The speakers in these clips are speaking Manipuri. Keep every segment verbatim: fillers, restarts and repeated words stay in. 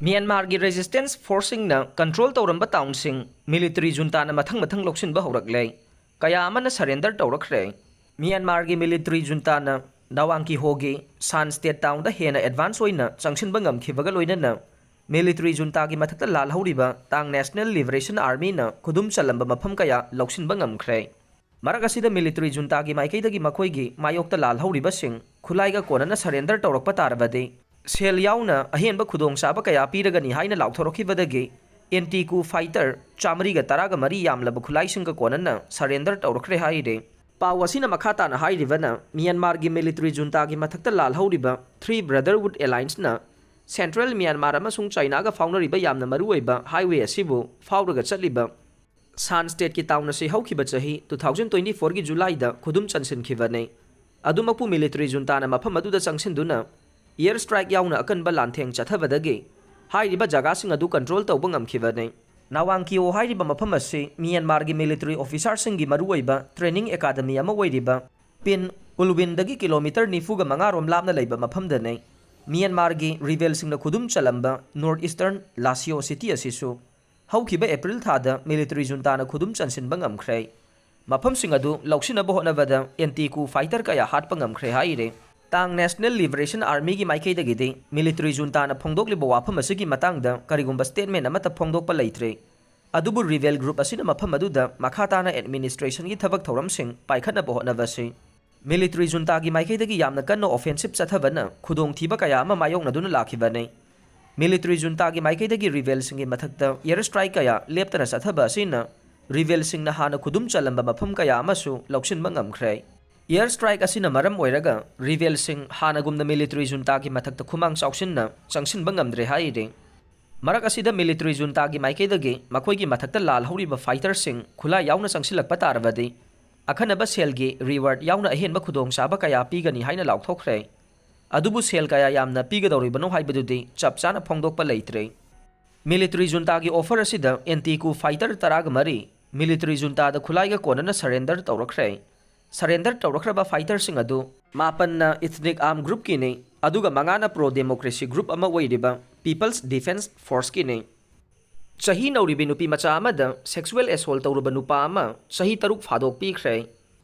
ꯃ꯭ꯌꯥꯟꯃꯥꯔꯒꯤ ꯔꯦꯖꯤꯁꯇꯦꯟꯁ ꯐꯣꯔꯁꯁꯤꯡꯅ ꯀꯟꯇ꯭ꯔꯣꯜ ꯇꯧꯔꯝꯕ ꯇꯥꯎꯟꯁꯤꯡ ꯃꯤꯂꯤꯇꯔꯤ ꯖꯨꯟꯇꯥꯅ ꯃꯊꯪ ꯃꯊꯪ ꯂꯧꯁꯤꯟꯕ ꯍꯧꯔꯛꯂꯦ꯫ ꯀꯌꯥ ꯑꯃꯅ ꯁꯔꯦꯟꯗꯔ ꯇꯧꯔꯛꯈ꯭ꯔꯦ꯫ ꯃ꯭ꯌꯥꯟꯃꯥꯔꯒꯤ ꯃꯤꯂꯤꯇꯔꯤ ꯖꯨꯟꯇꯥꯅ ꯅꯋꯥꯡꯀꯤꯍꯣꯒꯤ ꯁꯥꯟ ꯁ꯭ꯇꯦꯠ ꯇꯥꯎꯟꯗ ꯍꯦꯟꯅ ꯑꯦꯗꯚꯥꯟꯁ ꯑꯣꯏꯅ ꯆꯪꯁꯤꯟꯕ ꯉꯝꯈꯤꯕꯒ ꯂꯣꯏꯅꯅ ꯃꯤꯂꯤꯇꯔꯤ ꯖꯨꯟꯇꯥꯒꯤ ꯃꯊꯛꯇ ꯂꯥꯜꯍꯧꯔꯤꯕ ꯇꯥꯡ ꯅꯦꯁꯅꯦꯜ ꯂꯤꯕꯔꯦꯁꯟ ꯑꯥꯔꯃꯤꯅ ꯈꯨꯗꯨꯝ ꯆꯜꯂꯝꯕ ꯃꯐꯝ ꯀꯌꯥ ꯂꯧꯁꯤꯟꯕ ꯉꯝꯈ꯭ꯔꯦ꯫ ꯃꯔꯛ ꯑꯁꯤꯗ ꯃꯤꯂꯤꯇꯔꯤ ꯖꯨꯟꯇꯥꯒꯤ ꯃꯥꯏꯀꯩꯗꯒꯤ ꯃꯈꯣꯏꯒꯤ ꯃꯥꯌꯣꯛꯇ ꯂꯥꯜꯍꯧꯔꯤꯕꯁꯤꯡ ꯈꯨꯠꯂꯥꯏꯒ ꯀꯣꯟꯅꯅ ꯁꯔꯦꯟꯗꯔ ꯇꯧꯔꯛꯄ ꯇꯥꯔꯕꯗꯤ, ꯁꯦꯜ ꯌꯥꯎꯅ ꯑꯍꯦꯟꯕ ꯈꯨꯗꯣꯡꯆꯥꯕ ꯀꯌꯥ ꯄꯤꯔꯒꯅꯤ ꯍꯥꯏꯅ ꯂꯥꯎꯊꯣꯔꯛꯈꯤꯕꯗꯒꯤ, ꯑꯦꯟꯇꯤꯀꯨ ꯐꯥꯏꯇꯔ ꯆꯥꯃꯔꯤꯒ ꯇꯔꯥꯒ ꯃꯔꯤ ꯌꯥꯝꯂꯕ ꯈꯨꯠꯂꯥꯏꯁꯤꯡꯒ ꯀꯣꯟꯅꯅ ꯁꯔꯦꯟꯗꯔ ꯇꯧꯔꯛꯈ꯭ꯔꯦ ꯍꯥꯏꯔꯤ꯫ ꯄꯥꯎ ꯑꯁꯤꯅ ꯃꯈꯥ ꯇꯥꯅ ꯍꯥꯏꯔꯤꯕꯅ, ꯃ꯭ꯌꯥꯟꯃꯥꯔꯒꯤ ꯃꯤꯂꯤꯇꯔꯤ ꯖꯨꯟꯇꯥꯒꯤ ꯃꯊꯛꯇ ꯂꯥꯜꯍꯧꯔꯤꯕ ꯊ꯭ꯔꯤ ꯕ꯭ꯔꯗꯔꯍꯨꯗ ꯑꯦꯂꯥꯏꯟꯁꯅ ꯁꯦꯟꯇ꯭ꯔꯦꯜ ꯃ꯭ꯌꯥꯟꯃꯥꯔ ꯑꯃꯁꯨꯡ ꯆꯥꯏꯅꯥꯒ ꯐꯥꯎꯅꯔꯤꯕ ꯌꯥꯝꯅ ꯃꯔꯨꯑꯣꯏꯕ ꯍꯥꯏꯋꯦ ꯑꯁꯤꯕꯨ ꯐꯥꯎꯔꯒ ꯆꯠꯂꯤꯕ ꯁꯥꯟ ꯁ꯭ꯇꯦꯠꯀꯤ ꯇꯥꯎꯟ ꯑꯁꯤ ꯍꯧꯈꯤꯕ ꯆꯍꯤ two thousand twenty fourꯒꯤ ꯖꯨꯂꯥꯏꯗ ꯈꯨꯗꯨꯝ ꯆꯟꯁꯤꯟꯈꯤꯕꯅꯤ꯫ ꯑꯗꯨꯃꯛꯄꯨ ꯃꯤꯂꯤꯇꯔꯤ ꯖꯨꯟꯇꯥꯅ ꯃꯐꯝ ꯑꯗꯨꯗ ꯆꯪꯁꯤꯟꯗꯨꯅ ꯏꯌꯔ ꯁ꯭ꯇ꯭ꯔꯥꯏꯛ ꯌꯥꯎꯅ ꯑꯀꯟꯕ ꯂꯥꯟꯊꯦꯡ ꯆꯠꯊꯕꯗꯒꯤ ꯍꯥꯏꯔꯤꯕ ꯖꯒꯥꯁꯤꯡ ꯑꯗꯨ ꯀꯟꯇ꯭ꯔꯣꯜ ꯇꯧꯕ ꯉꯝꯈꯤꯕꯅꯤ꯫ ꯅꯋꯥꯡꯀꯤꯌꯣ ꯍꯥꯏꯔꯤꯕ ꯃꯐꯝ ꯑꯁꯤ ꯃ꯭ꯌꯥꯟꯃꯥꯔꯒꯤ ꯃꯤꯂꯤꯇꯔꯤ ꯑꯣꯐꯤꯁꯥꯔꯁꯤꯡꯒꯤ ꯃꯔꯨꯑꯣꯏꯕ ꯇ꯭ꯔꯦꯅꯤꯡ ꯑꯦꯀꯥꯗꯃꯤ ꯑꯃ ꯑꯣꯏꯔꯤꯕ ꯄꯤꯟ ꯎꯜꯋꯤꯟꯗꯒꯤ ꯀꯤꯂꯣꯃꯤꯇꯔ ꯅꯤꯐꯨꯒ ꯃꯉꯥ ꯔꯣꯝ ꯂꯥꯞꯅ ꯂꯩꯕ ꯃꯐꯝꯗꯅꯤ꯫ ꯃ꯭ꯌꯥꯟꯃꯥꯔꯒꯤ ꯔꯤꯕꯦꯜꯁꯤꯡꯅ ꯈꯨꯗꯨꯝ ꯆꯜꯂꯝꯕ ꯅꯣꯔꯠ ꯏꯁꯇꯔꯟ ꯂꯥꯁꯤꯌꯣ ꯁꯤꯇꯤ ꯑꯁꯤꯁꯨ ꯍꯧꯈꯤꯕ ꯑꯦꯄ꯭ꯔꯤꯜ ꯊꯥꯗ ꯃꯤꯂꯤꯇꯔꯤ ꯖꯨꯟꯇꯥꯅ ꯈꯨꯗꯨꯝ ꯆꯟꯁꯤꯟꯕ ꯉꯝꯈ꯭ꯔꯦ꯫ ꯃꯐꯝꯁꯤꯡ ꯑꯗꯨ ꯂꯧꯁꯤꯟꯅꯕ ꯍꯣꯠꯅꯕꯗ ꯑꯦꯟꯇꯤꯀꯨ ꯐꯥꯏꯇꯔ ꯀꯌꯥ ꯍꯥꯠꯄ ꯉꯝꯈ꯭ꯔꯦ ꯍꯥꯏꯔꯤ꯫ ꯇꯥꯡ ꯅꯦꯁꯅꯦꯜ ꯂꯤꯕꯔꯦꯁꯟ ꯑꯥꯔꯃꯤꯒꯤ ꯃꯥꯏꯀꯩꯗꯒꯤꯗꯤ ꯃꯤꯂꯤꯇꯔꯤ ꯖꯨꯟꯇꯥꯅ ꯐꯣꯡꯗꯣꯛꯂꯤꯕ ꯋꯥꯐꯝ ꯑꯁꯤꯒꯤ ꯃꯇꯥꯡꯗ ꯀꯔꯤꯒꯨꯝꯕ ꯁ꯭ꯇꯦꯠꯃꯦꯟ ꯑꯃꯠꯇ ꯐꯣꯡꯗꯣꯛꯄ ꯂꯩꯇ꯭ꯔꯤ꯫ ꯑꯗꯨꯕꯨ ꯔꯤꯕꯦꯜ ꯒ꯭ꯔꯨꯞ ꯑꯁꯤꯅ ꯃꯐꯝ ꯑꯗꯨꯗ ꯃꯈꯥ ꯇꯥꯅ ꯑꯦꯗꯃꯤꯅꯤꯁꯇ꯭ꯔꯦꯁꯟꯒꯤ ꯊꯕꯛ ꯊꯧꯔꯝꯁꯤꯡ ꯄꯥꯏꯈꯠꯅꯕ ꯍꯣꯠꯅꯕꯁꯤ ꯃꯤꯂꯤꯇꯔꯤ ꯖꯨꯟꯇꯥꯒꯤ ꯃꯥꯏꯀꯩꯗꯒꯤ ꯌꯥꯝꯅ ꯀꯟꯅ ꯑꯣꯐꯦꯟꯁꯤꯞ ꯆꯠꯊꯕꯅ ꯈꯨꯗꯣꯡꯊꯤꯕ ꯀꯌꯥ ꯑꯃ ꯃꯥꯌꯣꯛꯅꯗꯨꯅ ꯂꯥꯛꯈꯤꯕꯅꯤ꯫ ꯃꯤꯂꯤꯇꯔꯤ ꯖꯨꯟꯇꯥꯒꯤ ꯃꯥꯏꯀꯩꯗꯒꯤ ꯔꯤꯕꯦꯜꯁꯤꯡꯒꯤ ꯃꯊꯛꯇ ꯑꯦꯌꯔ ꯁ꯭ꯇ꯭ꯔꯥꯏꯛ ꯀꯌꯥ ꯂꯦꯞꯇꯅ ꯆꯠꯊꯕ ꯑꯁꯤꯅ ꯔꯤꯕꯦꯜꯁꯤꯡꯅ ꯍꯥꯟꯅ ꯈꯨꯗꯨꯝ ꯆꯜꯂꯝꯕ ꯃꯐꯝ ꯀꯌꯥ ꯑꯃꯁꯨ ꯂꯧꯁꯤꯟꯕ ꯉꯝꯈ꯭ꯔꯦ꯫ ꯑꯦꯌꯔ ꯁ꯭ꯇ꯭ꯔꯥꯏꯛ ꯑꯁꯤꯅ ꯃꯔꯝ ꯑꯣꯏꯔꯒ ꯔꯤꯕꯦꯜꯁꯤꯡ ꯍꯥꯟꯅꯒꯨꯝꯅ ꯃꯤꯂꯤꯇꯔꯤ ꯖꯨꯟꯇꯥꯒꯤ ꯃꯊꯛꯇ ꯈꯨꯃꯥꯡ ꯆꯥꯎꯁꯤꯟꯅ ꯆꯪꯁꯤꯟꯕ ꯉꯝꯗ꯭ꯔꯦ ꯍꯥꯏꯔꯤ꯫ ꯃꯔꯛ ꯑꯁꯤꯗ ꯃꯤꯂꯤꯇꯔꯤ ꯖꯨꯟꯇꯥꯒꯤ ꯃꯥꯏꯀꯩꯗꯒꯤ ꯃꯈꯣꯏꯒꯤ ꯃꯊꯛꯇ ꯂꯥꯜꯍꯧꯔꯤꯕ ꯐꯥꯏꯇꯔꯁꯤꯡ ꯈꯨꯠꯂꯥꯏ ꯌꯥꯎꯅ ꯆꯪꯁꯤꯜꯂꯛꯄ ꯇꯥꯔꯕꯗꯤ, ꯑꯈꯟꯅꯕ ꯁꯦꯜꯒꯤ ꯔꯤꯋꯥꯔꯗ ꯌꯥꯎꯅ ꯑꯍꯦꯟꯕ ꯈꯨꯗꯣꯡꯆꯥꯕ ꯀꯌꯥ ꯄꯤꯒꯅꯤ ꯍꯥꯏꯅ ꯂꯥꯎꯊꯣꯛꯈ꯭ꯔꯦ꯫ ꯑꯗꯨꯕꯨ ꯁꯦꯜ ꯀꯌꯥ ꯌꯥꯝꯅ ꯄꯤꯒꯗꯧꯔꯤꯕꯅꯣ ꯍꯥꯏꯕꯗꯨꯗꯤ ꯆꯞ ꯆꯥꯅ ꯐꯣꯡꯗꯣꯛꯄ ꯂꯩꯇ꯭ꯔꯤ꯫ ꯃꯤꯂꯤꯇꯔꯤ ꯖꯨꯟꯇꯥꯒꯤ ꯑꯣꯐꯔ ꯑꯁꯤꯗ ꯑꯦꯟꯇꯤꯀꯨ ꯐꯥꯏꯇꯔ ꯇꯔꯥꯒ ꯃꯔꯤ ꯃꯤꯂꯤꯇꯔꯤ ꯖꯨꯟꯇꯥꯗ ꯈꯨꯠꯂꯥꯏꯒ ꯀꯣꯟꯅꯅ ꯁꯔꯦꯟꯗꯔ ꯇꯧꯔꯛꯈ꯭ꯔꯦ꯫ ꯁꯔꯦꯟꯗꯔ ꯇꯧꯔꯛꯈ꯭ꯔꯕ ꯐꯥꯏꯇꯔꯁꯤꯡ ꯑꯗꯨ ꯃꯥꯄꯟꯅ ꯏꯊꯅꯤꯛ ꯑꯥꯔꯝ ꯒ꯭ꯔꯨꯞꯀꯤꯅꯤ, ꯑꯗꯨꯒ ꯃꯉꯥꯅ ꯄ꯭ꯔꯣ ꯗꯦꯃꯣꯀ꯭ꯔꯦꯁꯤ ꯒ꯭ꯔꯨꯞ ꯑꯃ ꯑꯣꯏꯔꯤꯕ ꯄꯤꯄꯜꯁ ꯗꯤꯐꯦꯟꯁ ꯐꯣꯔꯁꯀꯤꯅꯤ꯫ ꯆꯍꯤ ꯅꯧꯔꯤꯕꯤ ꯅꯨꯄꯤ ꯃꯆꯥ ꯑꯃꯗ ꯁꯦꯛꯁꯨꯑꯦꯜ ꯑꯦꯁꯣꯜ ꯇꯧꯔꯨꯕ ꯅꯨꯄꯥ ꯑꯃ ꯆꯍꯤ ꯇꯔꯨꯛ ꯐꯥꯗꯣꯛꯄꯤꯈ꯭ꯔꯦ꯫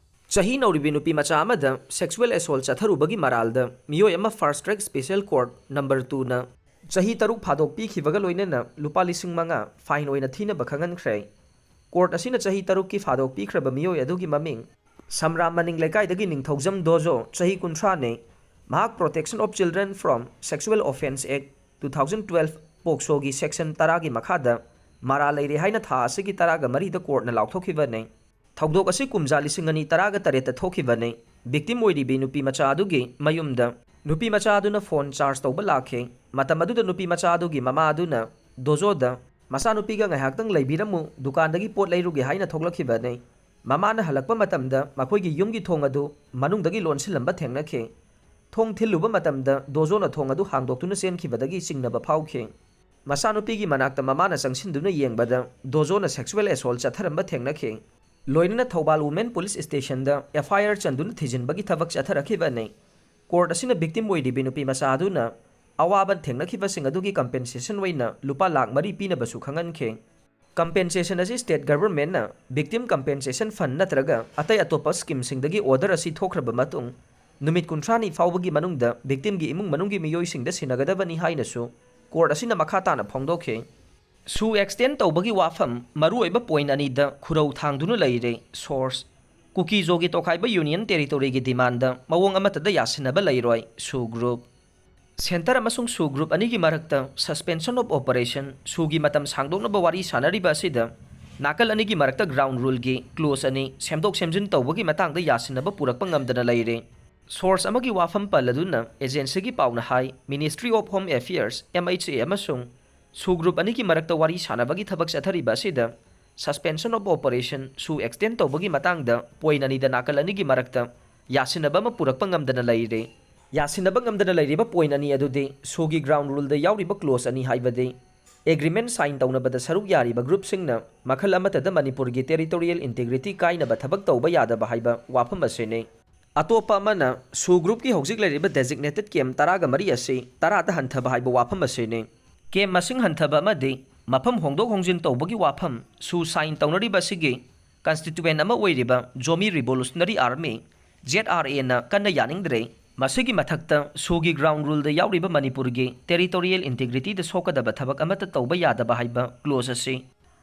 ꯆꯍꯤ ꯅꯧꯔꯤꯕꯤ ꯅꯨꯄꯤ ꯃꯆꯥ ꯑꯃꯗ ꯁꯦꯛꯁꯨꯑꯦꯜ ꯑꯦꯁꯣꯜ ꯆꯠꯊꯔꯨꯕꯒꯤ ꯃꯔꯥꯜꯗ ꯃꯤꯑꯣꯏ ꯑꯃ fast track special court number two ꯆꯍꯤ ꯇꯔꯨꯛ ꯐꯥꯗꯣꯛꯄꯤꯈꯤꯕꯒ ꯂꯣꯏꯅꯅ ꯂꯨꯄꯥ ꯂꯤꯁꯤꯡ ꯃꯉꯥ ꯐꯥꯏꯟ ꯑꯣꯏꯅ ꯊꯤꯅꯕ ꯈꯪꯍꯟꯈ꯭ꯔꯦ꯫ ꯀꯣꯔꯠ ꯑꯁꯤꯅ ꯆꯍꯤ ꯇꯔꯨꯛꯀꯤ ꯐꯥꯗꯣꯛꯄꯤꯈ꯭ꯔꯕ ꯃꯤꯑꯣꯏ ꯑꯗꯨꯒꯤ ꯃꯃꯤꯡ ꯁꯝꯔꯥꯝ ꯃꯅꯤꯡ ꯂꯩꯀꯥꯏꯗꯒꯤ ꯅꯤꯡꯊꯧꯖꯝ ꯗꯣꯖꯣ, ꯆꯍꯤ ꯀꯨꯟꯊ꯭ꯔꯥꯅꯤ꯫ ꯃꯍꯥꯛ Protection of Children from Sexual Offence Act two thousand twelve, ꯄꯣꯛꯁꯣꯒꯤ ꯁꯦꯛꯁꯟ ꯇꯔꯥꯒꯤ ꯃꯈꯥꯗ ꯃꯔꯥꯜ ꯂꯩꯔꯦ ꯍꯥꯏꯅ ꯊꯥ ꯑꯁꯤꯒꯤ ꯇꯔꯥꯒ ꯃꯔꯤꯗ ꯀꯣꯔꯠꯅ ꯂꯥꯎꯊꯣꯛꯈꯤꯕꯅꯤ꯫ ꯊꯧꯗꯣꯛ ꯑꯁꯤ ꯀꯨꯝꯖꯥ ꯂꯤꯁꯤꯡ ꯑꯅꯤ ꯇꯔꯥꯒ ꯇꯔꯦꯠꯇ ꯊꯣꯛꯈꯤꯕꯅꯤ꯫ ꯚꯤꯛꯇꯤꯝ ꯑꯣꯏꯔꯤꯕꯤ ꯅꯨꯄꯤ ꯃꯆꯥ ꯑꯗꯨꯒꯤ ꯃꯌꯨꯝꯗ ꯅꯨꯄꯤ ꯃꯆꯥ ꯑꯗꯨꯅ ꯐꯣꯟ ꯆꯥꯔꯖ ꯇꯧꯕ ꯂꯥꯛꯈꯤ꯫ ꯃꯇꯝ ꯑꯗꯨꯗ ꯅꯨꯄꯤ ꯃꯆꯥ ꯑꯗꯨꯒꯤ ꯃꯃꯥ ꯑꯗꯨꯅ ꯗꯣꯖꯣꯗ, "ꯃꯆꯥꯅꯨꯄꯤꯒ ꯉꯥꯏꯍꯥꯛꯇꯪ ꯂꯩꯕꯤꯔꯝꯃꯨ, ꯗꯨꯀꯥꯟꯗꯒꯤ ꯄꯣꯠ ꯂꯩꯔꯨꯒꯦ" ꯍꯥꯏꯅ ꯊꯣꯛꯂꯛꯈꯤꯕꯅꯤ꯫ ꯃꯃꯥꯅ ꯍꯜꯂꯛꯄ ꯃꯇꯝꯗ ꯃꯈꯣꯏꯒꯤ ꯌꯨꯝꯒꯤ ꯊꯣꯡ ꯑꯗꯨ ꯃꯅꯨꯡꯗꯒꯤ ꯂꯣꯟꯁꯤꯜꯂꯝꯕ ꯊꯦꯡꯅꯈꯤ꯫ ꯊꯣꯡ ꯊꯤꯜꯂꯨꯕ ꯃꯇꯝꯗ ꯗꯣꯖꯣꯅ ꯊꯣꯡ ꯑꯗꯨ ꯍꯥꯡꯗꯣꯛꯇꯨꯅ ꯆꯦꯟꯈꯤꯕꯗꯒꯤ ꯆꯤꯡꯅꯕ ꯐꯥꯎꯈꯤ꯫ ꯃꯆꯥꯅꯨꯄꯤꯒꯤ ꯃꯅꯥꯛꯇ ꯃꯃꯥꯅ ꯆꯪꯁꯤꯟꯗꯨꯅ ꯌꯦꯡꯕꯗ ꯗꯣꯖꯣꯅ ꯁꯦꯛꯁꯨꯑꯦꯜ ꯑꯦꯁꯣꯜ ꯆꯠꯊꯔꯝꯕ ꯊꯦꯡꯅꯈꯤ꯫ ꯂꯣꯏꯅꯅ ꯊꯧꯕꯥꯜ ꯋꯨꯃꯦꯟ ꯄꯨꯂꯤꯁ ꯁ꯭ꯇꯦꯁꯟꯗ ꯑꯦꯐ ꯑꯥꯏ ꯑꯥꯔ ꯆꯟꯗꯨꯅ ꯊꯤꯖꯤꯟꯕꯒꯤ ꯊꯕꯛ ꯆꯠꯊꯔꯛꯈꯤꯕꯅꯤ꯫ ꯀꯣꯔꯠ ꯑꯁꯤꯅ ꯚꯤꯛꯇꯤꯝ ꯑꯣꯏꯔꯤꯕꯤ ꯅꯨꯄꯤ ꯃꯆꯥ ꯑꯗꯨꯅ ꯑꯋꯥꯕ ꯊꯦꯡꯅꯈꯤꯕꯁꯤꯡ ꯑꯗꯨꯒꯤ ꯀꯝꯄꯦꯟꯁꯦꯁꯟ ꯑꯣꯏꯅ ꯂꯨꯄꯥ ꯂꯥꯈ ꯃꯔꯤ ꯄꯤꯅꯕꯁꯨ ꯈꯪꯍꯟꯈꯤ꯫ ꯀꯝꯄꯦꯟꯁꯦꯁꯟ ꯑꯁꯤ ꯁ꯭ꯇꯦꯠ ꯒꯚꯔꯟꯃꯦꯟꯠꯅ ꯚꯤꯛꯇꯤꯝ ꯀꯝꯄꯦꯟꯁꯦꯁꯟ ꯐꯟꯗ ꯅꯠꯇ꯭ꯔꯒ ꯑꯇꯩ ꯑꯇꯣꯞꯄ ꯁ꯭ꯀꯤꯝꯁꯤꯡꯗꯒꯤ ꯑꯣꯔꯗꯔ ꯑꯁꯤ ꯊꯣꯛꯈ꯭ꯔꯕ ꯃꯇꯨꯡ ꯅꯨꯃꯤꯠ ꯀꯨꯟꯊ꯭ꯔꯥꯅꯤ ꯐꯥꯎꯕꯒꯤ ꯃꯅꯨꯡꯗ ꯚꯤꯛꯇꯤꯝꯒꯤ ꯏꯃꯨꯡ ꯃꯅꯨꯡꯒꯤ ꯃꯤꯑꯣꯏꯁꯤꯡꯗ ꯁꯤꯟꯅꯒꯗꯕꯅꯤ ꯍꯥꯏꯅꯁꯨ ꯀꯣꯔꯠ ꯑꯁꯤꯅ ꯃꯈꯥ ꯇꯥꯅ ꯐꯣꯡꯗꯣꯛꯈꯤ꯫ ꯁꯨ ꯑꯦꯛꯁꯇꯦꯟ ꯇꯧꯕꯒꯤ ꯋꯥꯐꯝ ꯃꯔꯨꯑꯣꯏꯕ ꯄꯣꯏꯟꯠ ꯑꯅꯤꯗ ꯈꯨꯔꯧ ꯊꯥꯡꯗꯨꯅ ꯂꯩꯔꯦ꯫ ꯁꯣꯔꯁ: ꯀꯨꯀꯤꯖꯣꯒꯤ ꯇꯣꯈꯥꯏꯕ ꯌꯨꯅꯤꯌꯟ ꯇꯦꯔꯤꯇꯣꯔꯤꯒꯤ ꯗꯤꯃꯥꯟꯗ ꯃꯑꯣꯡ ꯑꯃꯠꯇꯗ ꯌꯥꯁꯤꯟꯅꯕ ꯂꯩꯔꯣꯏ꯫ ꯁꯨ ꯒ꯭ꯔꯨꯞ: ꯁꯦꯟꯇꯔ ꯑꯃꯁꯨꯡ ꯁꯨ ꯒ꯭ꯔꯨꯞ ꯑꯅꯤꯒꯤ ꯃꯔꯛꯇ ꯁꯁꯄꯦꯟꯁꯟ ꯑꯣꯐ ꯑꯣꯄꯔꯦꯁꯟ, ꯁꯨꯒꯤ ꯃꯇꯝ ꯁꯥꯡꯗꯣꯛꯅꯕ ꯋꯥꯔꯤ ꯁꯥꯟꯅꯔꯤꯕ ꯑꯁꯤꯗ ꯅꯥꯀꯜ ꯑꯅꯤꯒꯤ ꯃꯔꯛꯇ ꯒ꯭ꯔꯥꯎꯟ ꯔꯨꯜꯒꯤ ꯀ꯭ꯂꯣꯖ ꯑꯅꯤ ꯁꯦꯝꯗꯣꯛ ꯁꯦꯝꯖꯤꯟ ꯇꯧꯕꯒꯤ ꯃꯇꯥꯡꯗ ꯌꯥꯁꯤꯟꯅꯕ ꯄꯨꯔꯛꯄ ꯉꯝꯗꯅ ꯂꯩꯔꯦ꯫ ꯁꯣꯔꯁ ꯑꯃꯒꯤ ꯋꯥꯐꯝ ꯄꯜꯂꯗꯨꯅ ꯑꯦꯖꯦꯟꯁꯤꯒꯤ ꯄꯥꯎꯅ ꯍꯥꯏ, Ministry of Home Affairs, M H A, ꯑꯃꯁꯨꯡ ꯁꯨ ꯒ꯭ꯔꯨꯞ ꯑꯅꯤꯒꯤ ꯃꯔꯛꯇ ꯋꯥꯔꯤ ꯁꯥꯟꯅꯕꯒꯤ ꯊꯕꯛ ꯆꯠꯊꯔꯤꯕ ꯑꯁꯤꯗ ꯁꯁꯄꯦꯟꯁꯟ ꯑꯣꯐ ꯑꯣꯄꯔꯦꯁꯟ, ꯁꯨ ꯑꯦꯛꯁꯇꯦꯟ ꯇꯧꯕꯒꯤ ꯃꯇꯥꯡꯗ ꯄꯣꯏꯟꯠ ꯑꯅꯤꯗ ꯅꯥꯀꯜ ꯑꯅꯤꯒꯤ ꯃꯔꯛꯇ ꯌꯥꯁꯤꯟꯅꯕ ꯑꯃ ꯄꯨꯔꯛꯄ ꯉꯝꯗꯅ ꯂꯩꯔꯦ꯫ ꯌꯥꯁꯤꯟꯅꯕ ꯉꯝꯗꯅ ꯂꯩꯔꯤꯕ ꯄꯣꯏꯟꯠ ꯑꯅꯤ ꯑꯗꯨꯗꯤ ꯁꯨꯒꯤ ꯒ꯭ꯔꯥꯎꯟ ꯔꯨꯜꯗ ꯌꯥꯎꯔꯤꯕ ꯀ꯭ꯂꯣꯖ ꯑꯅꯤ, ꯍꯥꯏꯕꯗꯤ ꯑꯦꯒ꯭ꯔꯤꯃꯦꯟꯠ ꯁꯥꯏꯟ ꯇꯧꯅꯕꯗ ꯁꯔꯨꯛ ꯌꯥꯔꯤꯕ ꯒ꯭ꯔꯨꯞꯁꯤꯡꯅ ꯃꯈꯜ ꯑꯃꯠꯇꯗ ꯃꯅꯤꯄꯨꯔꯒꯤ ꯇꯦꯔꯤꯇꯣꯔꯤꯌꯦꯜ ꯏꯟꯇꯤꯒ꯭ꯔꯤꯇꯤ ꯀꯥꯏꯅꯕ ꯊꯕꯛ ꯇꯧꯕ ꯌꯥꯗꯕ ꯍꯥꯏꯕ ꯋꯥꯐꯝ ꯑꯁꯤꯅꯤ꯫ ꯑꯇꯣꯞꯄ ꯑꯃꯅ ꯁꯨ ꯒ꯭ꯔꯨꯞꯀꯤ ꯍꯧꯖꯤꯛ ꯂꯩꯔꯤꯕ ꯗꯦꯖꯤꯒꯅꯦꯇꯦꯗ ꯀꯦꯝ ꯇꯔꯥꯒ ꯃꯔꯤ ꯑꯁꯤ ꯇꯔꯥꯗ ꯍꯟꯊꯕ ꯍꯥꯏꯕ ꯋꯥꯐꯝ ꯑꯁꯤꯅꯤ꯫ ꯀꯦꯝ ꯃꯁꯤꯡ ꯍꯟꯊꯕ ꯑꯃꯗꯤ ꯃꯐꯝ ꯍꯣꯡꯗꯣꯛ ꯍꯣꯡꯖꯤꯟ ꯇꯧꯕꯒꯤ ꯋꯥꯐꯝ ꯁꯨ ꯁꯥꯏꯟ ꯇꯧꯅꯔꯤꯕ ꯑꯁꯤꯒꯤ ꯀꯟꯁꯇꯤꯇ꯭ꯌꯨꯑꯦꯟ ꯑꯃ ꯑꯣꯏꯔꯤꯕ Zomi revolutionary army, Z R ꯑꯦꯅ ꯀꯟꯅ ꯌꯥꯅꯤꯡꯗ꯭ꯔꯦ꯫ ꯃꯁꯤꯒꯤ ꯃꯊꯛꯇ ꯁꯨꯒꯤ ꯒ꯭ꯔꯥꯎꯟ ꯔꯨꯜꯗ ꯌꯥꯎꯔꯤꯕ ꯃꯅꯤꯄꯨꯔꯒꯤ ꯇꯦꯔꯤꯇꯣꯔꯤꯌꯦꯜ ꯏꯟꯇꯤꯒ꯭ꯔꯤꯇꯤꯗ ꯁꯣꯛꯀꯗꯕ ꯊꯕꯛ ꯑꯃꯠꯇ ꯇꯧꯕ ꯌꯥꯗꯕ ꯍꯥꯏꯕ ꯀ꯭ꯂꯣꯖ ꯑꯁꯤ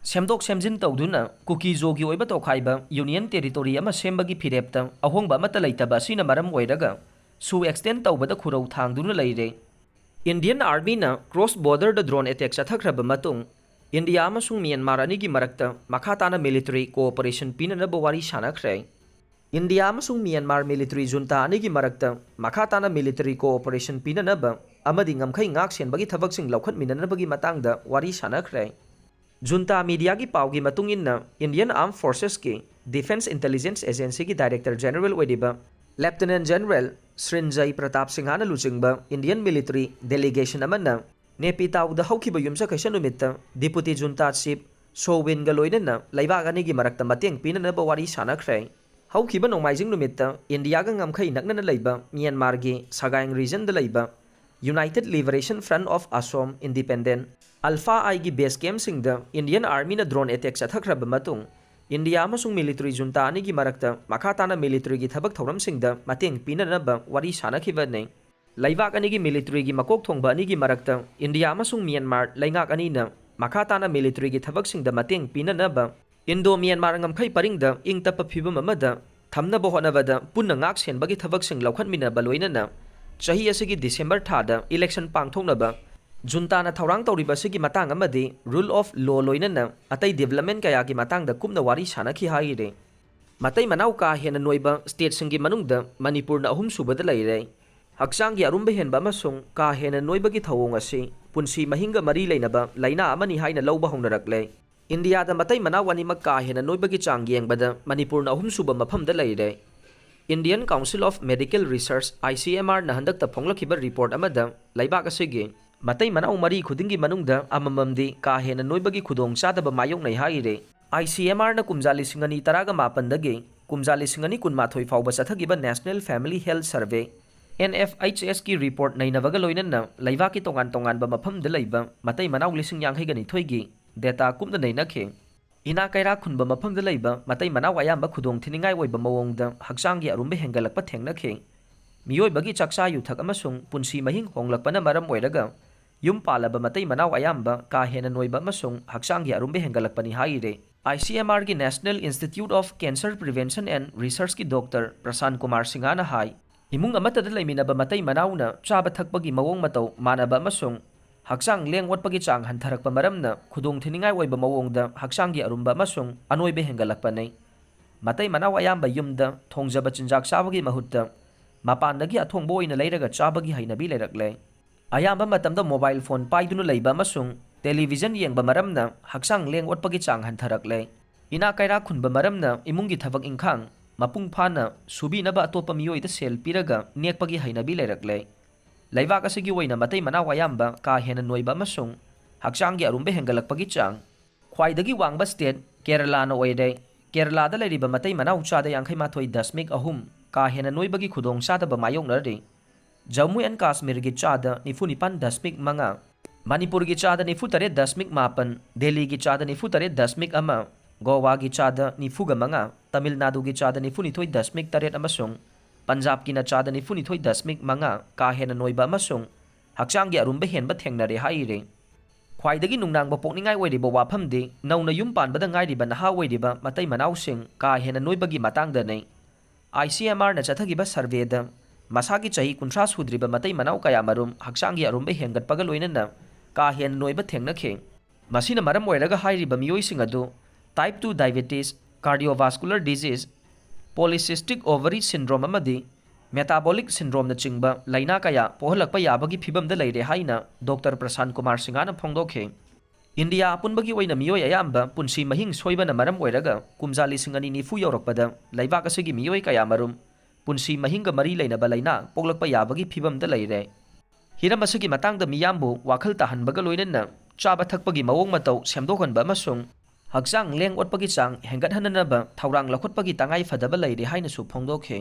ꯁꯦꯝꯗꯣꯛ ꯁꯦꯝꯖꯤꯟ ꯇꯧꯗꯨꯅ ꯀꯨꯀꯤ-ꯖꯣꯒꯤ ꯑꯣꯏꯕ ꯇꯣꯈꯥꯏꯕ ꯌꯨꯅꯤꯌꯟ ꯇꯦꯔꯤꯇꯣꯔꯤ ꯑꯃ ꯁꯦꯝꯕꯒꯤ ꯐꯤꯔꯦꯞꯇ ꯑꯍꯣꯡꯕ ꯑꯃꯠꯇ ꯂꯩꯇꯕ ꯑꯁꯤꯅ ꯃꯔꯝ ꯑꯣꯏꯔꯒ ꯁꯨ ꯑꯦꯛꯁꯇꯦꯟ ꯇꯧꯕꯗ ꯈꯨꯔꯧ ꯊꯥꯡꯗꯨꯅ ꯂꯩꯔꯦ꯫ ꯏꯟꯗꯤꯌꯟ ꯑꯥꯔꯃꯤꯅ ꯀ꯭ꯔꯣꯁ ꯕꯣꯔꯗꯔꯗ ꯗ꯭ꯔꯣꯟ ꯑꯦꯇꯦꯛ ꯆꯠꯊꯈ꯭ꯔꯕ ꯃꯇꯨꯡ, ꯏꯟꯗꯤꯌꯥ ꯑꯃꯁꯨꯡ ꯃ꯭ꯌꯥꯟꯃꯥꯔ ꯑꯅꯤꯒꯤ ꯃꯔꯛꯇ ꯃꯈꯥ ꯇꯥꯅ ꯃꯤꯂꯤꯇꯔꯤ ꯀꯣꯑꯣꯄꯔꯦꯁꯟ ꯄꯤꯅꯅꯕ ꯋꯥꯔꯤ ꯁꯥꯅꯈ꯭ꯔꯦ꯫ ꯏꯟꯗꯤꯌꯥ ꯑꯃꯁꯨꯡ ꯃ꯭ꯌꯥꯟꯃꯥꯔ ꯃꯤꯂꯤꯇꯔꯤ ꯖꯨꯟꯇꯥ ꯑꯅꯤꯒꯤ ꯃꯔꯛꯇ ꯃꯈꯥ ꯇꯥꯅ ꯃꯤꯂꯤꯇꯔꯤ ꯀꯣꯑꯣꯄꯔꯦꯁꯟ ꯄꯤꯅꯅꯕ ꯑꯃꯗꯤ ꯉꯝꯈꯩ ꯉꯥꯛ ꯁꯦꯟꯕꯒꯤ ꯊꯕꯛꯁꯤꯡ ꯂꯧꯈꯠꯃꯤꯟꯅꯅꯕꯒꯤ ꯃꯇꯥꯡꯗ ꯋꯥꯔꯤ ꯁꯥꯅꯈ꯭ꯔꯦ꯫ ꯖꯨꯟꯇꯥ ꯃꯤꯗꯤꯌꯥꯒꯤ ꯄꯥꯎꯒꯤ ꯃꯇꯨꯡ ꯏꯟꯅ, ꯏꯟꯗꯤꯌꯟ ꯑꯥꯔꯝ ꯐꯣꯔꯁꯦꯁꯀꯤ ꯗꯤꯐꯦꯟꯁ ꯏꯟꯇꯦꯂꯤꯖꯦꯟꯁ ꯑꯦꯖꯦꯟꯁꯤꯒꯤ ꯗꯥꯏꯔꯦꯛꯇꯔ ꯖꯦꯅꯔꯦꯜ ꯑꯣꯏꯔꯤꯕ ꯂꯦꯐꯇꯤꯅꯦꯟ ꯖꯦꯅꯔꯦꯜ ꯁ꯭ꯔꯤꯟꯖꯌ ꯄ꯭ꯔꯇꯥꯞ ꯁꯤꯡꯍꯅ ꯂꯨꯆꯤꯡꯕ ꯏꯟꯗꯤꯌꯟ ꯃꯤꯂꯤꯇꯔꯤ ꯗꯦꯂꯤꯒꯦꯁꯟ ꯑꯃꯅ ꯅꯦꯄꯤꯇꯥꯎꯗ ꯍꯧꯈꯤꯕ ꯌꯨꯝꯁꯀꯩꯁ ꯅꯨꯃꯤꯠꯇ ꯗꯤꯄꯨꯇꯤ ꯖꯨꯟꯇꯥ ꯆꯤꯐ ꯁꯣ ꯋꯤꯟꯒ ꯂꯣꯏꯅꯅ ꯂꯩꯕꯥꯛ ꯑꯅꯤꯒꯤ ꯃꯔꯛꯇ ꯃꯇꯦꯡ ꯄꯤꯅꯅꯕ ꯋꯥꯔꯤ ꯁꯥꯅꯈ꯭ꯔꯦ꯫ ꯍꯧꯈꯤꯕ ꯅꯣꯡꯃꯥꯏꯖꯤꯡ ꯅꯨꯃꯤꯠꯇ ꯏꯟꯗꯤꯌꯥꯒ ꯉꯝꯈꯩ ꯅꯛꯅꯅ ꯂꯩꯕ ꯃ꯭ꯌꯥꯟꯃꯥꯔꯒꯤ ꯁꯒꯥꯏꯡ ꯔꯤꯖꯟꯗ ꯂꯩꯕ ꯌꯨꯅꯥꯏꯇꯦꯗ ꯂꯤꯕꯔꯦꯁꯟ ꯐ꯭ꯔꯟꯠ ꯑꯣꯐ ꯑꯁꯣꯝ ꯏꯟꯗꯤꯄꯦꯟꯗꯦꯟꯠ, ꯑꯜꯐꯥ ꯑꯥꯏꯒꯤ ꯕꯦꯁ ꯀꯦꯝꯞꯁꯤꯡꯗ ꯏꯟꯗꯤꯌꯟ ꯑꯥꯔꯃꯤꯅ ꯗ꯭ꯔꯣꯟ ꯑꯦꯇꯦꯛ ꯆꯠꯊꯈ꯭ꯔꯕ ꯃꯇꯨꯡ, ꯏꯟꯗꯤꯌꯥ ꯑꯃꯁꯨꯡ ꯃꯤꯂꯤꯇꯔꯤ ꯖꯨꯟꯇꯥ ꯑꯅꯤꯒꯤ ꯃꯔꯛꯇ ꯃꯈꯥ ꯇꯥꯅ ꯃꯤꯂꯤꯇꯔꯤꯒꯤ ꯊꯕꯛ ꯊꯧꯔꯝꯁꯤꯡꯗ ꯃꯇꯦꯡ ꯄꯤꯅꯅꯕ ꯋꯥꯔꯤ ꯁꯥꯅꯈꯤꯕꯅꯤ꯫ ꯂꯩꯕꯥꯛ ꯑꯅꯤꯒꯤ ꯃꯤꯂꯤꯇꯔꯤꯒꯤ ꯃꯀꯣꯛ ꯊꯣꯡꯕ ꯑꯅꯤꯒꯤ ꯃꯔꯛꯇ ꯏꯟꯗꯤꯌꯥ ꯑꯃꯁꯨꯡ ꯃ꯭ꯌꯥꯟꯃꯥꯔ ꯂꯩꯉꯥꯛ ꯑꯅꯤꯅ ꯃꯈꯥ ꯇꯥꯅ ꯃꯤꯂꯤꯇꯔꯤꯒꯤ ꯊꯕꯛꯁꯤꯡꯗ ꯃꯇꯦꯡ ꯄꯤꯅꯅꯕ ꯏꯟꯗꯣ ꯃ꯭ꯌꯥꯟꯃꯥꯔ ꯉꯝꯈꯩ ꯄꯔꯤꯡꯗ ꯏꯪ ꯇꯞꯄ ꯐꯤꯕꯝ ꯑꯃꯗ ꯊꯝꯅꯕ ꯍꯣꯠꯅꯕꯗ ꯄꯨꯟꯅ ꯉꯥꯛ ꯁꯦꯟꯕꯒꯤ ꯊꯕꯛꯁꯤꯡ ꯂꯧꯈꯠꯃꯤꯟꯅꯕ ꯂꯣꯏꯅꯅ ꯆꯍꯤ ꯑꯁꯤꯒꯤ ꯗꯤꯁꯦꯝꯕꯔ ꯊꯥꯗ ꯏꯂꯦꯛꯁꯟ ꯄꯥꯡꯊꯣꯛꯅꯕ ꯖꯨꯟꯇꯥꯅ ꯊꯧꯔꯥꯡ ꯇꯧꯔꯤꯕ ꯑꯁꯤꯒꯤ ꯃꯇꯥꯡ ꯑꯃꯗꯤ ꯔꯨꯜ ꯑꯣꯐ ꯂꯣ ꯂꯣꯏꯅꯅ ꯑꯇꯩ ꯗꯤꯕꯦꯂꯞꯃꯦꯟ ꯀꯌꯥꯒꯤ ꯃꯇꯥꯡꯗ ꯀꯨꯞꯅ ꯋꯥꯔꯤ ꯁꯥꯅꯈꯤ ꯍꯥꯏꯔꯤ꯫ ꯃꯇꯩ ꯃꯅꯥꯎ ꯀꯥ ꯍꯦꯟꯅ ꯅꯣꯏꯕ ꯁ꯭ꯇꯦꯠꯁꯤꯡꯒꯤ ꯃꯅꯨꯡꯗ ꯃꯅꯤꯄꯨꯔꯅ ꯑꯍꯨꯝꯁꯨꯕꯗ ꯂꯩꯔꯦ꯫ ꯍꯛꯆꯥꯡꯒꯤ ꯑꯔꯨꯝꯕ ꯍꯦꯟꯕ ꯑꯃꯁꯨꯡ ꯀꯥ ꯍꯦꯟꯅ ꯅꯣꯏꯕꯒꯤ ꯊꯧꯑꯣꯡ ꯑꯁꯤ ꯄꯨꯟꯁꯤ ꯃꯍꯤꯡꯒ ꯃꯔꯤ ꯂꯩꯅꯕ ꯂꯥꯏꯅꯥ ꯑꯃꯅꯤ ꯍꯥꯏꯅ ꯂꯧꯕ ꯍꯧꯅꯔꯛꯂꯦ꯫ ꯏꯟꯗꯤꯌꯥꯗ ꯃꯇꯩ ꯃꯅꯥꯎ ꯑꯅꯤꯃꯛ ꯀꯥ ꯍꯦꯟꯅ ꯅꯣꯏꯕꯒꯤ ꯆꯥꯡ ꯌꯦꯡꯕꯗ ꯃꯅꯤꯄꯨꯔꯅ ꯑꯍꯨꯝꯁꯨꯕ ꯃꯐꯝꯗ ꯂꯩꯔꯦ꯫ Indian Council of Medical Research, I C M R ꯅ ꯍꯟꯗꯛꯇ ꯐꯣꯡꯂꯛꯈꯤꯕ ꯔꯤꯄꯣꯔꯠ ꯑꯃꯗ ꯂꯩꯕꯥꯛ ꯑꯁꯤꯒꯤ ꯃꯇꯩ ꯃꯅꯥꯎ ꯃꯔꯤ ꯈꯨꯗꯤꯡꯒꯤ ꯃꯅꯨꯡꯗ ꯑꯃꯃꯝꯗꯤ ꯀꯥ ꯍꯦꯟꯅ ꯅꯣꯏꯕꯒꯤ ꯈꯨꯗꯣꯡꯆꯥꯗꯕ ꯃꯥꯌꯣꯛꯅꯩ ꯍꯥꯏꯔꯤ꯫ I C M R ꯅ ꯀꯨꯝꯖꯥ ꯂꯤꯁꯤꯡ ꯑꯅꯤ ꯇꯔꯥꯒ ꯃꯥꯄꯟꯗꯒꯤ ꯀꯨꯝꯖꯥ ꯂꯤꯁꯤꯡ ꯑꯅꯤ ꯀꯨꯟꯃꯥꯊꯣꯏ ꯐꯥꯎꯕ ꯆꯠꯊꯈꯤꯕ National Family Health Survey, N F H S ꯀꯤ report ꯅꯩꯅꯕꯒ ꯂꯣꯏꯅꯅ ꯂꯩꯕꯥꯛꯀꯤ ꯇꯣꯉꯥꯟ ꯇꯣꯉꯥꯟꯕ ꯃꯐꯝꯗ ꯂꯩꯕ ꯃꯇꯩ ꯃꯅꯥꯎ ꯂꯤꯁꯤꯡ ꯌꯥꯡꯈꯩꯒ ꯅꯤꯊꯣꯏꯒꯤ data ꯀꯨꯞꯅ ꯅꯩꯅꯈꯤ꯫ ꯏꯅꯥ ꯀꯩꯔꯥꯛ ꯈꯨꯟꯕ ꯃꯐꯝꯗ ꯂꯩꯕ ꯃꯇꯩ ꯃꯅꯥꯎ ꯑꯌꯥꯝꯕ ꯈꯨꯗꯣꯡ ꯊꯤꯅꯤꯡꯉꯥꯏ ꯑꯣꯏꯕ ꯃꯑꯣꯡꯗ ꯍꯛꯆꯥꯡꯒꯤ ꯑꯔꯨꯝꯕ ꯍꯦꯟꯒꯠꯂꯛꯄ ꯊꯦꯡꯅꯈꯤ꯫ ꯃꯤꯑꯣꯏꯕꯒꯤ ꯆꯥꯛꯆꯥ ꯌꯨꯊꯛ ꯑꯃꯁꯨꯡ ꯄꯨꯟꯁꯤ ꯃꯍꯤꯡ ꯍꯣꯡꯂꯛꯄꯅ ꯃꯔꯝ ꯑꯣꯏꯔꯒ ꯌꯨꯝ ꯄꯥꯜꯂꯕ ꯃꯇꯩ ꯃꯅꯥꯎ ꯑꯌꯥꯝꯕ ꯀꯥ ꯍꯦꯟꯅ ꯅꯣꯏꯕ ꯑꯃꯁꯨꯡ ꯍꯛꯆꯥꯡꯒꯤ ꯑꯔꯨꯝꯕ ꯍꯦꯟꯒꯠꯂꯛꯄꯅꯤ ꯍꯥꯏꯔꯤ꯫ I C M R ꯒꯤ National Institute of Cancer Prevention and Research ꯀꯤ doctor ꯄ꯭ꯔꯁꯥꯟ ꯀꯨꯃꯥꯔ ꯁꯤꯡꯍꯅ ꯍꯥꯏ, ꯏꯃꯨꯡ ꯑꯃꯠꯇꯗ ꯂꯩꯃꯤꯟꯅꯕ ꯃꯇꯩ ꯃꯅꯥꯎꯅ ꯆꯥꯕ ꯊꯛꯄꯒꯤ ꯃꯑꯣꯡ ꯃꯇꯧ ꯃꯥꯟꯅꯕ ꯑꯃꯁꯨꯡ ꯍꯛꯆꯥꯡ ꯂꯦꯡ ꯑꯣꯠꯄꯒꯤ ꯆꯥꯡ ꯍꯟꯊꯔꯛꯄ ꯃꯔꯝꯅ ꯈꯨꯗꯣꯡ ꯊꯤꯅꯤꯡꯉꯥꯏ ꯑꯣꯏꯕ ꯃꯑꯣꯡꯗ ꯍꯛꯆꯥꯡꯒꯤ ꯑꯔꯨꯝꯕ ꯑꯃꯁꯨꯡ ꯑꯅꯣꯏꯕ ꯍꯦꯟꯒꯠꯂꯛꯄꯅꯤ꯫ ꯃꯇꯩ ꯃꯅꯥꯎ ꯑꯌꯥꯝꯕ ꯌꯨꯝꯗ ꯊꯣꯡꯖꯕ ꯆꯤꯟꯖꯥꯛ ꯆꯥꯕꯒꯤ ꯃꯍꯨꯠꯇ ꯃꯄꯥꯟꯗꯒꯤ ꯑꯊꯣꯡꯕ ꯑꯣꯏꯅ ꯂꯩꯔꯒ ꯆꯥꯕꯒꯤ ꯍꯩꯅꯕꯤ ꯂꯩꯔꯛꯂꯦ꯫ ꯑꯌꯥꯝꯕ ꯃꯇꯝꯗ mobile phone ꯄꯥꯏꯗꯨꯅ ꯂꯩꯕ ꯑꯃꯁꯨꯡ television ꯌꯦꯡꯕ ꯃꯔꯝꯅ ꯍꯛꯆꯥꯡ ꯂꯦꯡ ꯑꯣꯠꯄꯒꯤ ꯆꯥꯡ ꯍꯟꯊꯔꯛꯂꯦ꯫ ꯏꯅꯥ ꯀꯩꯔꯥꯛ ꯈꯨꯟꯕ ꯃꯔꯝꯅ ꯏꯃꯨꯡꯒꯤ ꯊꯕꯛ ꯏꯪꯈꯥꯡ ꯃꯄꯨꯡ ꯐꯥꯅ ꯁꯨꯕꯤꯅꯕ ꯑꯇꯣꯞꯄ ꯃꯤꯑꯣꯏꯗ ꯁꯦꯜ ꯄꯤꯔꯒ ꯅꯦꯛꯄꯒꯤ ꯍꯩꯅꯕꯤ ꯂꯩꯔꯛꯂꯦ꯫ ꯂꯩꯕꯥꯛ ꯑꯁꯤꯒꯤ ꯑꯣꯏꯅ ꯃꯇꯩ ꯃꯅꯥꯎ ꯑꯌꯥꯝꯕ ꯀꯥ ꯍꯦꯟꯅ ꯅꯣꯏꯕ ꯑꯃꯁꯨꯡ ꯍꯛꯆꯥꯡꯒꯤ ꯑꯔꯨꯝꯕ ꯍꯦꯟꯒꯠꯂꯛꯄꯒꯤ ꯆꯥꯡ ꯈ꯭ꯋꯥꯏꯗꯒꯤ ꯋꯥꯡꯕ state ꯀꯦꯔꯂꯥꯅ ꯑꯣꯏꯔꯦ꯫ ꯀꯦꯔꯂꯥꯗ ꯂꯩꯔꯤꯕ ꯃꯇꯩ ꯃꯅꯥꯎ ꯆꯥꯗ ꯌꯥꯡꯈꯩ ꯃꯥꯊꯣꯏ ꯗꯁꯃꯤꯛ ꯑꯍꯨꯝ ꯀꯥ ꯍꯦꯟꯅ ꯅꯣꯏꯕꯒꯤ ꯈꯨꯗꯣꯡꯆꯥꯗꯕ ꯃꯥꯌꯣꯛꯅꯔꯤ꯫ ꯖꯝꯃꯨ ꯑꯦꯟ ꯀꯥꯁꯃꯤꯔꯒꯤ ꯆꯥꯗ ꯅꯤꯐꯨ ꯅꯤꯄꯥꯟ ꯗꯁꯃꯤꯛ ꯃꯉꯥ, ꯃꯅꯤꯄꯨꯔꯒꯤ ꯆꯥꯗ ꯅꯤꯐꯨ ꯇꯔꯦꯠ ꯗꯁꯃꯤꯛ ꯃꯥꯄꯟ, ꯗꯦꯜꯂꯤꯒꯤ ꯆꯥꯗ ꯅꯤꯐꯨ ꯇꯔꯦꯠ ꯗꯁꯃꯤꯛ ꯑꯃ, ꯒꯣꯋꯥꯒꯤ ꯆꯥꯗ ꯅꯤꯐꯨꯒ ꯃꯉꯥ, ꯇꯥꯃꯤꯜ ꯅꯥꯗꯨꯒꯤ ꯆꯥꯗ ꯅꯤꯐꯨ ꯅꯤꯊꯣꯏ ꯗꯁꯃꯤꯛ ꯇꯔꯦꯠ ꯑꯃꯁꯨꯡ ꯄꯟꯖꯥꯕꯀꯤꯅ ꯆꯥꯗ ꯅꯤꯐꯨ ꯅꯤꯊꯣꯏ ꯗꯁꯃꯤꯛ ꯃꯉꯥ ꯀꯥ ꯍꯦꯟꯅ ꯅꯣꯏꯕ ꯑꯃꯁꯨꯡ ꯍꯛꯆꯥꯡꯒꯤ ꯑꯔꯨꯝꯕ ꯍꯦꯟꯕ ꯊꯦꯡꯅꯔꯦ ꯍꯥꯏꯔꯤ꯫ ꯈ꯭ꯋꯥꯏꯗꯒꯤ ꯅꯨꯡꯅꯥꯡꯕ ꯄꯣꯛꯅꯤꯡꯉꯥꯏ ꯑꯣꯏꯔꯤꯕ ꯋꯥꯐꯝꯗꯤ ꯅꯧꯅ ꯌꯨꯝ ꯄꯥꯟꯕꯗ ꯉꯥꯏꯔꯤꯕ ꯅꯍꯥ ꯑꯣꯏꯔꯤꯕ ꯃꯇꯩ ꯃꯅꯥꯎꯁꯤꯡ ꯀꯥ ꯍꯦꯟꯅ ꯅꯣꯏꯕꯒꯤ ꯃꯇꯥꯡꯗꯅꯤ꯫ I C M R ꯅ ꯆꯠꯊꯈꯤꯕ survey ꯗ ꯃꯁꯥꯒꯤ ꯆꯍꯤ ꯀꯨꯟꯊ꯭ꯔꯥ ꯁꯨꯗ꯭ꯔꯤꯕ ꯃꯇꯩ ꯃꯅꯥꯎ ꯀꯌꯥꯃꯔꯨꯝ ꯍꯛꯆꯥꯡꯒꯤ ꯑꯔꯨꯝꯕ ꯍꯦꯟꯒꯠꯄꯒ ꯂꯣꯏꯅꯅ ꯀꯥ ꯍꯦꯟꯅ ꯅꯣꯏꯕ ꯊꯦꯡꯅꯈꯤ꯫ ꯃꯁꯤꯅ ꯃꯔꯝ ꯑꯣꯏꯔꯒ ꯍꯥꯏꯔꯤꯕ ꯃꯤꯑꯣꯏꯁꯤꯡ ꯑꯗꯨ type two diabetes, cardiovascular disease, polycystic ovary syndrome ꯑꯃꯗꯤ metabolic syndrome ꯅꯆꯤꯡꯕ ꯂꯥꯏꯅꯥ ꯀꯌꯥ ꯄꯣꯛꯍꯜꯂꯛꯄ ꯌꯥꯕꯒꯤ ꯐꯤꯚꯝꯗ ꯂꯩꯔꯦ ꯍꯥꯏꯅ doctor ꯄ꯭ꯔꯁꯥꯟ ꯀꯨꯃꯥꯔ ꯁꯤꯡꯍꯅ ꯐꯣꯡꯗꯣꯛꯈꯤ꯫ ꯏꯟꯗꯤꯌꯥ ꯑꯄꯨꯟꯕꯒꯤ ꯑꯣꯏꯅ ꯃꯤꯑꯣꯏ ꯑꯌꯥꯝꯕ ꯄꯨꯟꯁꯤ ꯃꯍꯤꯡ ꯁꯣꯏꯕꯅ ꯃꯔꯝ ꯑꯣꯏꯔꯒ ꯀꯨꯝꯖꯥ ꯂꯤꯁꯤꯡ ꯑꯅꯤ ꯅꯤꯐꯨ ꯌꯧꯔꯛꯄꯗ ꯂꯩꯕꯥꯛ ꯑꯁꯤꯒꯤ ꯃꯤꯑꯣꯏ ꯀꯌꯥꯃꯔꯨꯝ ꯄꯨꯟꯁꯤ ꯃꯍꯤꯡꯒ ꯃꯔꯤ ꯂꯩꯅꯕ ꯂꯥꯏꯅꯥ ꯄꯣꯛꯂꯛꯄ ꯌꯥꯕꯒꯤ ꯐꯤꯚꯝꯗ ꯂꯩꯔꯦ꯫ ꯍꯤꯔꯝ ꯑꯁꯤꯒꯤ ꯃꯇꯥꯡꯗ ꯃꯤꯌꯥꯝꯕꯨ ꯋꯥꯈꯜ ꯇꯥꯍꯟꯕꯒ ꯂꯣꯏꯅꯅ ꯆꯥꯕ ꯊꯛꯄꯒꯤ ꯃꯑꯣꯡ ꯃꯇꯧ ꯁꯦꯝꯗꯣꯛꯍꯟꯕ ꯑꯃꯁꯨꯡ ꯍꯛꯆꯥꯡ ꯂꯦꯡ ꯑꯣꯠꯄꯒꯤ ꯆꯥꯡ ꯍꯦꯟꯒꯠꯍꯟꯅꯅꯕ ꯊꯧꯔꯥꯡ ꯂꯧꯈꯠꯄꯒꯤ ꯇꯉꯥꯏ ꯐꯗꯕ ꯂꯩꯔꯤ ꯍꯥꯏꯅꯁꯨ ꯐꯣꯡꯗꯣꯛꯈꯤ꯫